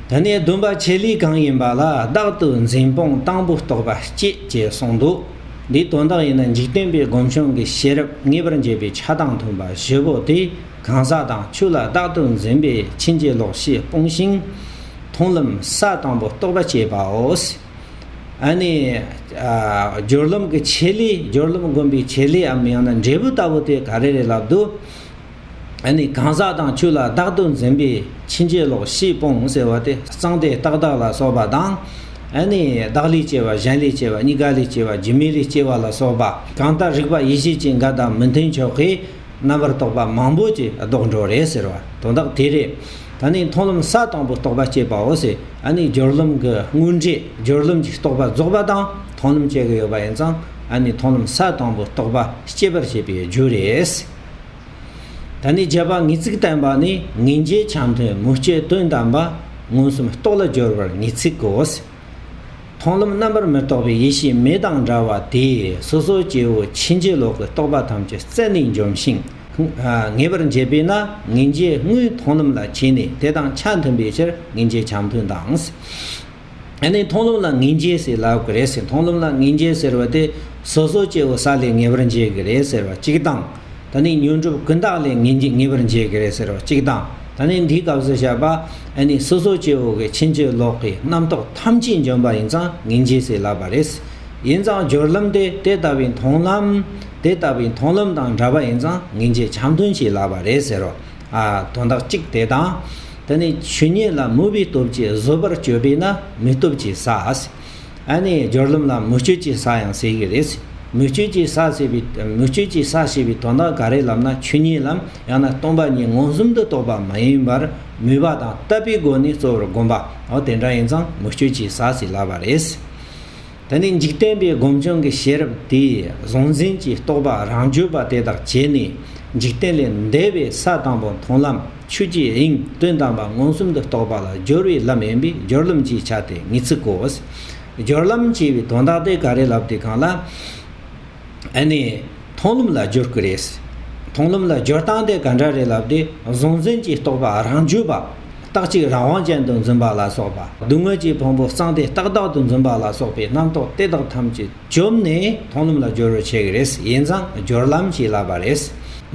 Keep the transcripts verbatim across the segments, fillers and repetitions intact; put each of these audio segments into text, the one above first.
ད་ནི་སྡོམ་པ་ཆེ་ལས་གང་ཡིན་པ་ལ་བདག་ཏུ་འཛིན་སྤོང་དང་པོའི་རྟོགས་པ་བསྐྱེད་ཅེས་གསུངས་འདུག་འདིའི་དོན་དག་ཡིན་ན། འཇིག་རྟེན་པའི་སྒོམ་བྱུང་གི་ཤེས་རབ་ངེས་པར་འབྱེད་པའི་ཆ་དང་མཐུན་པ་བཞི་པོ་དེ། གང་ཟག་དང་ཆོས་ལ་བདག་ཏུ་འཛིན་པའི་ཕྱིན་ཅི་ལོག་ཕྱིར་སྤོང་ཞིང་། མཐོང་ལམ་ས་དང་པོའི་རྟོགས་པ་བསྐྱེད་པའོ། ཨ་ནི་ཨ་སྦྱོར་ལམ་གྱི་ཆེད་ལས། སྦྱོར་ལམ་སྒོམ་པའི་ཆེད་ལས་འམ་ཡང་ན་འབྲས་བུ་ལྟ་བུ་དེ་ག་རེ་རེད་ལབ་དུས། ཨ་ནི་གང་ཟག་དང་ཆོས་ལ་བདག་ཏུ་འཛིན་པའི་ཕྱིན་ཅི་ལོག་ཕྱིར་སྤོང་ཟེར་བ་དེ། གཙང་སྟེ་རྟག་བདག་ལ་སོགས་པ་དང་། ཨ་ནི་བདག་ལས་སྐྱེ་བ། གཞན་ལས་སྐྱེ་བ། གཉིས་ཀ་ལས་སྐྱེ་བ། སྒྱུ་མའི་ལས་སྐྱེ་བ་ལ་སོགས་པ། གང་ལྟར་རིགས་པ་ཡེ་ཤེས་ཀྱི་འགལ་དང་མི་མཐུན་ཕྱོགས་ཀྱི་རྣམ་པར་རྟོག་པ་མང་པོ་ཅིག་ལྡོག་འགྲོ་རེད་ཟེར་བ་དོན་དག་དེ་རེད། ད་ནི་མཐོང་ལམ་ས་དང་པོའི་རྟོགས་པ་བསྐྱེད་པའོ་ཟེར། ཨ་ནི་སྦྱོར་ལམ་གྱི་དངོས་འབྲས། སྦྱོར་ལམ་གྱི་རྟོགས་པ་རྫོགས་པ་དང་མཐོང་ལམ་བཅས་ཀྱི་ཡོད་པ་ཡིན་ཙང་། ཨ་ནི་མཐོང་ལམ་ས་དང་པོའི་རྟོགས་པ་བསྐྱེད་པར་བྱེད་པའི་རྒྱུ་རེད། ད་ནི་བརྒྱད་པ་ངེས་ཚིག་བསྟན་པ་ནི། སྔོན་རྗེས་ཆ་མཐུན་མུ་སྤྱོད་དོན་དམ་པ། མངོན་སུམ་རྟོགས་ལ་སྦྱོར་བར་ངེས་ཚིག་གོ། མཐོང་ལམ་རྣམ་པར་མི་རྟོག་པའི་ཡེ་ཤེས་མེ་དང་འདྲ་བ་དེས་སོ་སོ་སྐྱེ་བོ་ཕྱིན་ཅི་ལོག་གི་རྟོག་པ་ཐམས་ཅད་རྩད་ནས་འཇོམས་ཤིང་། ངེས་པར་འབྱེད་པས་ན་སྔོན་རྗེས་དངོས་མཐོང་ལམ་ལ་བྱས་ནས་དེ་དང་ཆ་མཐུན་པའི་ཕྱིར་སྔོན་རྗེས་ཆ་མཐུན་དང་། ཨ་ནི་མཐོང་ལམ་ལ་སྔོན་རྗེས་ཟེར་ལབ་ཀྱི་རེད་ཟེར། མཐོང་ལམ་ལ་སྔོན་རྗེས་ཟེར་བ་དེ། སོ་སོ་སྐྱེ་བོ་ས་ལས་ངེས་པར་འབྱེད་ཀྱི་རེད་ཟེར་བ་གཅིག་དང་། ད་ནི་དངོས་གྲུབ་ཀུན་བཏགས་ལས་ངེས་འབྱེད། ངེས་པར་འབྱེད་ཀྱི་རེད་ཟེར་བ་གཅིག་དང་། ད་ནི་འདིའི་སྐབས་སུ་བཤད་པ། ཨ་ནི་སོ་སོ་སྐྱེ་བོ་གི་ཕྱིན་ཅི་ལོག་གི་རྣམ་རྟོག་ཐམས་ཅད་འཇོམས་པ་ཡིན་ཙང་སྔོན་རྗེས་ཟེར་ལབ་པ་རེད། ཡིན་ཙང་སྦྱོར་ལམ་དེ་དེ་ལྟ་བུའི་མཐོང་ལམ། དེ་ལྟ་བུའི་མཐོང་ལམ་དང་འདྲ་བ་ཡིན་ཙང་སྔོན་རྗེས་ཆ་མཐུན་ཞེས་ལབ་པ་རེད་ཟེར་རོ། ཨ་དོན་དག་གཅིག་དེ་དང་། དེ་ནི་ཆོས་ཉིད་ལ་མོས་པའི་སྟོབས་ཀྱིས་བཟོད་པར་སྤྱོད་པས་ན་མོས་སྟོབས་ཀྱི་ས། ཨ་ནི་སྦྱོར་ལམ་ལ་མུ་སྤྱོད་ཀྱི་ས་ཡང་ཟེར་གྱི་རེད། མུ་སྤྱོད་ཀྱི་ས་ཟེར་བའི། མུ་སྤྱོད་ཀྱི་ས་ཞེས་པའི་དོན་དག་ག་རེ་ལབ་ན། ཆོས་ཉིད་ལམ་ཡང་ན་སྟོང་པ་ཉིད་མངོན་སུམ་དུ་རྟོགས་པ་མ་ཡིན་པར་མོས་པ་དང་དད་པའི་སྒོ་ནས་གཙོ་བོར་བསྒོམ་པ། འོ་དེ་འདྲ་ཡིན་ཙང་མུ་སྤྱོད་ཀྱི་ས་ཞེས་ལབ་པ་རེད། དེ་ནི་འཇིག་རྟེན་པའི་སྒོམ་བྱུང་གི་ཤེས་རབ་དེས་གཟུང་འཛིན་གྱི་རྟོག་པ་རང་རྒྱུད་པ་དེ་དག་བྱས་ནས། འཇིག་རྟེན་ལས་འདས་པའི་ས་དང་པོ་མཐོང་ལམ། ཆོས་ཀྱི་དབྱིངས་དོན་དམ་པ་མངོན་སུམ་དུ་རྟོགས་པ་ལ་སྦྱོར་བའི་ལམ་ཡིན་པས་སྦྱོར་ལམ་གྱི་ཆ་སྟེ་ངེས་ཚིག་གོ། སྦྱོར་ལམ་ཅེས་པའི་དོན་དག་དེ་ག་རེ་ལབ་དུས་སྒང་ལ། ཨ་ནི་མཐོང་ལམ་ལ་སྦྱོར་གྱི་རེད། མཐོང་ལམ་ལ་སྦྱོར་སྟངས་དེ་ག་འདྲ་རེད་ལབ་དུས། གཟུང་འཛིན་གྱི་རྟོག་པ་རང་རྒྱུད་པ། རྟག་གཅིག་རང་དབང་ཅན་དུ་འཛིན་པ་ལ་སོགས་པ། སྡུག་བསྔལ་གྱི་ཕུང་པོ་གཙང་སྟེ་རྟག་བདག་ཏུ་འཛིན་པ་ལ་སོགས་པའི་རྣམ་རྟོག་དེ་དག་ཐམས་ཅད་བཅོམ་ནས་མཐོང་ལམ་ལ་སྦྱོར་བར་བྱེད་ཀྱི་རེད། ཡིན་ཙང་སྦྱོར་ལམ་ཞེས་ལབ་པ་རེད།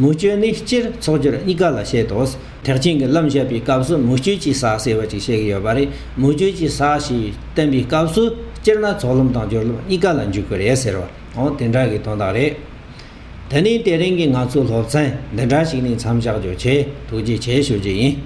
མུ་སྤྱོད་ནི་སྤྱིར་ཚོགས་སྦྱོར་གཉིས་ཀ་ལ་བཤད་དོ། ཐེག་ཆེན་གྱི་ལམ་བཤད་པའི་སྐབས་སུ་མུ་སྤྱོད་ཀྱི་ས་ཟེར་བ་ཅིག་བཤད་ཀྱི་ཡོད་པ་རེད། མུ་སྤྱོད་ཀྱི་ས་ཞེས་བསྟན་པའི་སྐབས་སུ་སྤྱིར་ན་ཚོགས་ལམ་དང་སྦྱོར་ལམ་གཉིས་ཀ་ལ་འཇུག་གི་རེད་ཟེར་བ། འོ་དེ་འདྲ་གི་དོན་དག་རེད། དེ་ནས་དེ་རིང་གི་ང་ཚོའི་སློབ་ཚན་འདི་འདྲ་ཞིག་ནས་མཚམས་བཞག་རྒྱུ་བྱས། ཐུགས་རྗེ་ཆེ་ཞུ་རྒྱུ་ཡིན།